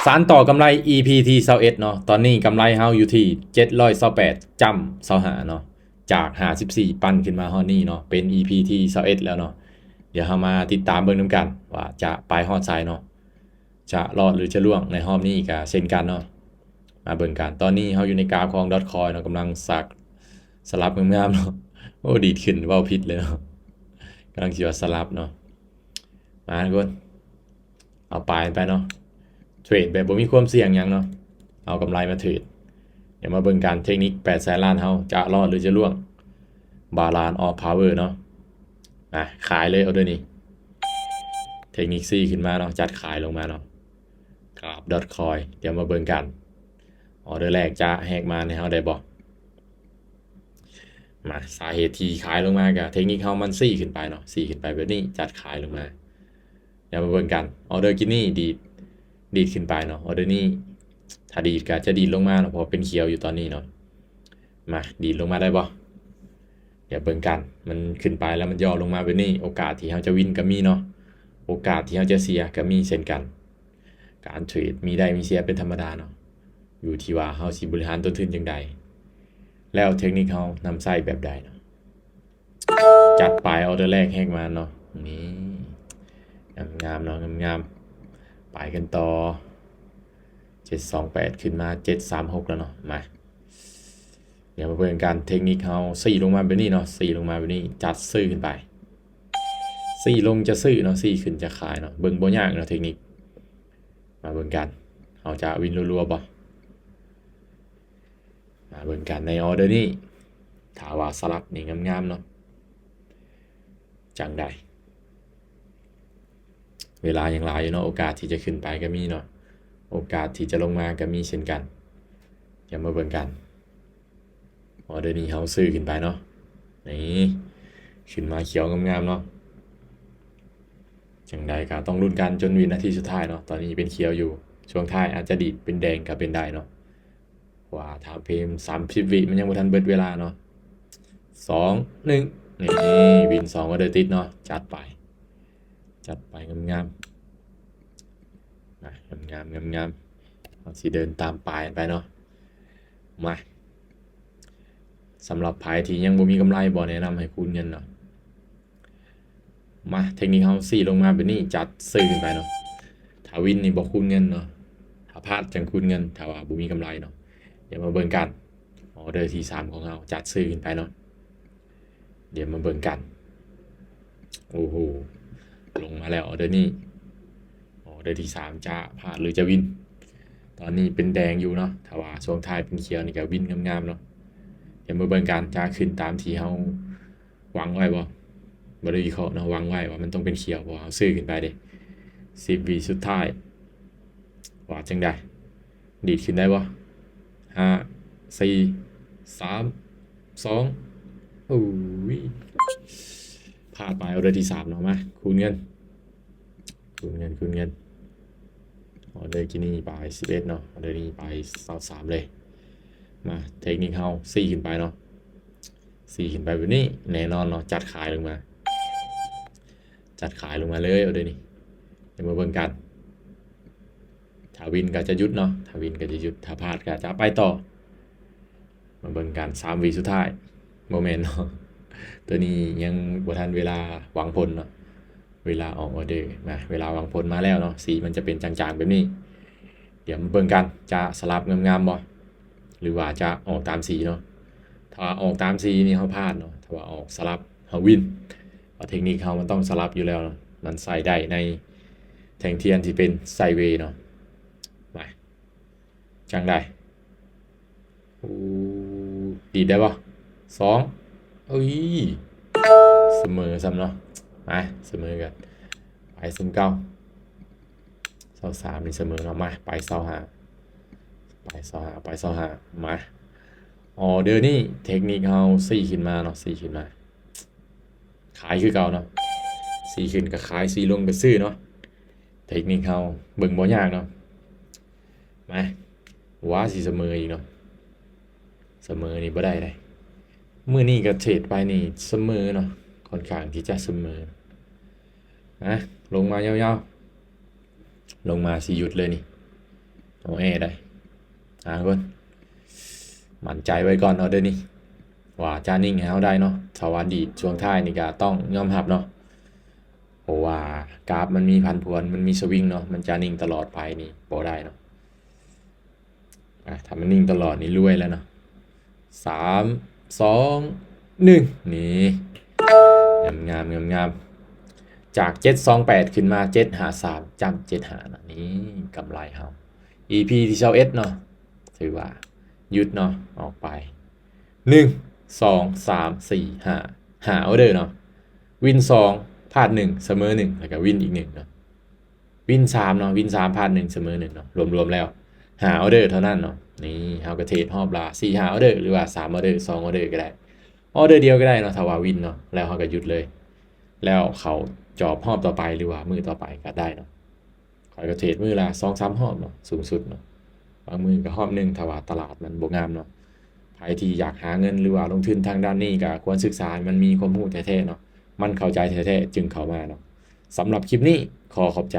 ສານຕໍ່ກຳໄລ ອີພີທີຊາວເອັດເນາະ. ຕອນນີ້ກຳໄລເຮົາຢູ່ທີ່ເຈັດຮ້ອຍຊາວແປດຈ້ຳຊາວຫ້າເນາະ, ຈາກຫ້າສິບສີ່ປັ້ນຂຶ້ນມາຮອດນີ້ເນາະ, ເປັນອີພີທີຊາວເອັດແລ້ວເນາະ. ດຽວເຮົາມາຕິດຕາມເບິ່ງນຳກັນວ່າຈະໄປຮອດໃສເນາະ, ຈະລອດຫຼືຈະລ່ວງໃນຮອບນີ້ກະເຊັ່ນກັນເນາະ. ມາເບິ່ງກັນ. ຕອນນີ້ເຮົາຢູ່ໃນກາບຂອງ Dogecoin ເນາະ, ກຳລັງສັກສະຫຼັບງາມໆເນາະ. ໂອ້ ດີດຂຶ້ນ ເວົ້າຜິດເລີຍເນາະ, ກຳລັງຊິວ່າສະຫຼັບເນາະ. ມາທຸກຄົນ ເອົາປາຍໄປເນາະ, ເທຣດແບບບໍ່ມີຄວາມສ່ຽງຫຍັງເນາະ, ເອົາກຳໄລມາເທຣດ. ດຽວມາເບິ່ງກັນ ເທັກນິກແປດແສນລ້ານເຮົາຈະລອດຫຼືຈະລ່ວງ. Balance of Power ເນາະ, ອາ ຂາຍເລີຍອອເດີນີ້. ເທັກນິກຊີ້ຂຶ້ນມາເນາະ, ຈັດຂາຍລົງມາເນາະ, ກາບ Dogecoin. ດຽວມາເບິ່ງກັນ ອອເດີແລກຈະແຫກມານໃຫ້ເຮົາໄດ້ບໍ່. ມາ ສາເຫດທີ່ຂາຍລົງມາກະເທັກນິກເຮົາມັນຊີ້ຂຶ້ນໄປເນາະ, ຊີ້ຂຶ້ນໄປແບບນີ້ ຈັດຂາຍລົງມາ. ດຽວມາເບິ່ງກັນ ອອເດີກີ້ນີ້ດີດ ດີດຂຶ້ນໄປເນາະ, ອອເດີນີ້ຖ້າດີດກະຈະດີດລົງມາເນາະ, ເພາະເປັນຂຽວຢູ່ຕອນນີ້ເນາະ. ມາ ດີດລົງມາໄດ້ບໍ່? ດຽວເບິ່ງກັນ, ມັນຂຶ້ນໄປແລ້ວມັນຫຍໍ້ລົງມາແບບນີ້ ໂອກາດທີ່ເຮົາຈະວິນກະມີເນາະ, ໂອກາດທີ່ເຮົາຈະເສຍກະມີເຊັ່ນກັນ. ການເທຣດມີໄດ້ມີເສຍເປັນທຳມະດາເນາະ, ຢູ່ທີ່ວ່າເຮົາຊິບໍລິຫານຕົ້ນທຶນຈັ່ງໃດ ແລ້ວເທັກນິກເຮົານຳໃຊ້ແບບໃດເນາະ. ຈັດໄປ ອອເດີແລກແຫກມາເນາະ, ນີ້ ງາມໆເນາະ, ງາມໆ. ໄປກັນຕໍ່ ເຈັດສອງແປດ ຂຶ້ນມາ ເຈັດສາມຫົກ ແລ້ວເນາະ. ມາ ດຽວມາເບິ່ງກັນ ເທັກນິກເຮົາຊີ້ລົງມາແບບນີ້ເນາະ, ຊີ້ລົງມາແບບນີ້ ຈັດຊື້ຂຶ້ນໄປ. ຊີ້ລົງຈະຊື້ເນາະ, ຊີ້ຂຶ້ນຈະຂາຍເນາະ, ເບິ່ງບໍ່ຍາກເນາະເທັກນິກ. ມາເບິ່ງກັນ ເຮົາຈະວິນລັວໆບໍ່? ມາເບິ່ງກັນໃນອອເດີນີ້ ຖ້າວ່າສະຫຼັບນີ້ງາມໆເນາະ. ຈັ່ງໃດ ເວລາຍັງຫຼາຍຢູ່ເນາະ, ໂອກາດທີ່ຈະຂຶ້ນໄປກະມີເນາະ, ໂອກາດທີ່ຈະລົງມາກະມີເຊັ່ນກັນ. ດຽວມາເບິ່ງກັນ ອອເດີນີ້ເຮົາຊື້ຂຶ້ນໄປເນາະ, ນີ້ ຂຶ້ນມາຂຽວງາມໆເນາະ. ຈັ່ງໃດກະຕ້ອງລຸ້ນກັນຈົນວິນາທີສຸດທ້າຍເນາະ, ຕອນນີ້ເປັນຂຽວຢູ່, ຊ່ວງທ້າຍອາດຈະດີດເປັນແດງກະເປັນໄດ້ເນາະ. ເພາະວ່າທາມເຟຣມສາມສິບວິ ມັນຍັງບໍ່ທັນເບິດເວລາເນາະ. ສອງ ໜຶ່ງ ນີ້ ວິນສອງອອເດີຕິດເນາະ, ຈັດໄປ ຈັດໄປງາມໆ ນະ ງາມໆ ງາມໆ. ເຮົາຊິເດີນຕາມປາຍໄປເນາະ. ມາ ສຳລັບໃຜທີ່ຍັງບໍ່ມີກຳໄລ ບໍ່ແນະນຳໃຫ້ຄູນເງິນເນາະ. ມາ ເທັກນິກເຮົາຊີ້ລົງມາແບບນີ້ ຈັດຊື້ຂຶ້ນໄປເນາະ. ຖ້າວິນນີ້ບໍ່ຄູນເງິນເນາະ, ຖ້າພາດຈັ່ງຄູນເງິນ ຖ້າວ່າບໍ່ມີກຳໄລເນາະ. ດຽວມາເບິ່ງກັນ ອອເດີທີສາມຂອງເຮົາ ຈັດຊື້ຂຶ້ນໄປເນາະ. ດຽວມາເບິ່ງກັນ ໂອ້ໂຫ ລົງມາແລ້ວອອເດີນີ້, ອອເດີທີສາມຈະພາດຫຼືຈະວິນ. ຕອນນີ້ເປັນແດງຢູ່ເນາະ, ຖ້າວ່າຊ່ວງທ້າຍເປັນຂຽວນີ້ກະວິນງາມໆເນາະ. ດຽວມາເບິ່ງກັນ ຈະຂຶ້ນຕາມທີ່ເຮົາ ຫວັງໄວ້ບໍ່? ບໍ່ໄດ້ວິເຄາະເນາະ, ຫວັງໄວ້ວ່າມັນຕ້ອງເປັນຂຽວ ເພາະວ່າເຮົາຊື້ຂຶ້ນໄປເດ້. ສິບວິສຸດທ້າຍ ວ່າຈັ່ງໃດ? ດີດຂຶ້ນໄດ້ບໍ່? ຫ້າ ສີ່ ສາມ ສອງ ໂອ້ຍ ພາດໄປ ອອເດີທີສາມເນາະ. ມາ ຄູນເງິນ ຄູນເງິນ ຄູນເງິນ. ອອເດີກີ້ນີ້ໄປສິບເອັດເນາະ, ອອເດີນີ້ໄປຊາວສາມເລີຍ. ມາ ເທັກນິກເຮົາຊີ້ຂຶ້ນໄປເນາະ, ຊີ້ຂຶ້ນໄປແບບນີ້ ແນ່ນອນເນາະ, ຈັດຂາຍລົງມາ ຈັດຂາຍລົງມາເລີຍ ອອເດີນີ້. ດຽວມາເບິ່ງກັນ ຖ້າວິນກະຈະຢຸດເນາະ, ຖ້າວິນກະຈະຢຸດ, ຖ້າພາດກະຈະໄປຕໍ່. ມາເບິ່ງກັນ ສາມວິສຸດທ້າຍ ບໍ່ແມ່ນເນາະ, ໂຕນີ້ຍັງບໍ່ທັນເວລາຫວັງຜົນເນາະ. ເວລາອອກອອເດີ ມາ ເວລາຫວັງຜົນມາແລ້ວເນາະ, ສີມັນຈະເປັນຈາງໆແບບນີ້. ດຽວມາເບິ່ງກັນ ຈະສະຫຼັບງາມໆບໍ່ ຫຼືວ່າຈະອອກຕາມສີເນາະ. ຖ້າວ່າອອກຕາມສີນີ້ເຮົາພາດເນາະ, ຖ້າວ່າອອກສະຫຼັບເຮົາວິນ. ເພາະເທັກນິກເຮົາມັນຕ້ອງສະຫຼັບຢູ່ແລ້ວເນາະ, ມັນໃຊ້ໄດ້ໃນແທ່ງທຽນທີ່ເປັນໄຊເວເນາະ. ມາ ຈັ່ງໃດ? ໂອ້ ດີດໄດ້ບໍ່? ສອງ ເອີຍ ສະເໝີຊ້ຳເນາະ. ມາ ສະເໝີກັນ ໄປສ່ຳເກົ່າ ຊາວສາມນີ້ສະເໝີເນາະ. ມາ ໄປຊາວຫ້າ ໄປຊາວຫ້າ ໄປຊາວຫ້າ. ມາ ອອເດີນີ້ເທັກນິກເຮົາຊີ້ຂຶ້ນມາເນາະ, ຊີ້ຂຶ້ນມາ ຂາຍຄືເກົ່າເນາະ, ຊີ້ຂຶ້ນກະຂາຍ ຊີ້ລົງກະຊື້ເນາະ. ເທັກນິກເຮົາເບິ່ງບໍ່ຍາກເນາະ. ມາ ວ່າຊິສະເໝີອີກເນາະ, ສະເໝີນີ້ບໍ່ໄດ້ເດ້. ມື້ນີ້ກະເທຣດໄປນີ້ສະເໝີເນາະ, ຂ້ອນຂ້າງທີ່ຈະສະເໝີ. ມາ ລົງມາຍາວໆ ລົງມາຊິຢຸດເລີຍນີ້. ໂອເອໄດ້ ຫາກ່ອນ ໝັ້ນໃຈໄວ້ກ່ອນເນາະເດີນີ້ ວ່າຈະນິ່ງໃຫ້ເຮົາໄດ້ເນາະ. ຖ້າວ່າດີດຊ່ວງທ້າຍນີ້ກໍຕ້ອງຍອມຮັບເນາະ ເພາະວ່າກາຟມັນມີຜັນຜວນ ມັນມີສະວິງເນາະ ມັນຈະນິ່ງຕະຫຼອດໄປນີ້ບໍ່ໄດ້ເນາະ. ອ່າ ຖ້າມັນນິ່ງຕະຫຼອດນີ້ລວຍແລ້ວເນາະ. ສາມ ສອງ ໜຶ່ງ ນີ້ ງາມໆ ງາມໆ ຈາກເຈັດສອງແປດ ຂຶ້ນມາເຈັດຫ້າສາມ ຈ້ຳເຈັດຫ້າເນາະ. ນີ້ກຳໄລເຮົາ ອີພີທີຊາວເອັດເນາະ ຖືວ່າຢຸດເນາະ ອອກໄປ ໜຶ່ງ ສອງ ສາມ ສີ່ ຫ້າ ຫ້າອອເດີເນາະ. ວິນສອງ ພາດໜຶ່ງ ສະເໝີໜຶ່ງ ແລ້ວກໍວິນອີກໜຶ່ງເນາະ. ວິນສາມເນາະ ວິນສາມ ພາດໜຶ່ງ ສະເໝີໜຶ່ງເນາະ. ລວມໆແລ້ວຫ້າອອເດີເທົ່ານັ້ນເນາະ. ນີ້ເຮົາກໍເທຣດຮອບລະສີ່ຫ້າອອເດີ ຫຼືວ່າສາມອອເດີ ສອງອອເດີກໍໄດ້ ອອເດີດຽວກໍໄດ້ເນາະ ຖ້າວ່າວິນເນາະ ແລ້ວເຮົາກໍຢຸດເລີຍ ແລ້ວເຂົ້າຈອບຮອບຕໍ່ໄປ ຫຼືວ່າມື້ຕໍ່ໄປກໍໄດ້ເນາະ. ຂ້ອຍກໍເທຣດມື້ລະສອງສາມຮອບເນາະ ສູງສຸດເນາະ ບາງມື້ກໍຮອບໜຶ່ງ ຖ້າວ່າຕະຫຼາດມັນບໍ່ງາມເນາະ. ໃຜທີ່ຢາກຫາເງິນ ຫຼືວ່າລົງທຶນທາງດ້ານນີ້ ກໍຄວນສຶກສາໃຫ້ມັນມີຄວາມຮູ້ແທ້ໆເນາະ ມັນເຂົ້າໃຈແທ້ໆຈຶ່ງເຂົ້າມາເນາະ. ສຳລັບຄລິບນີ້ຂໍຂອບໃຈ.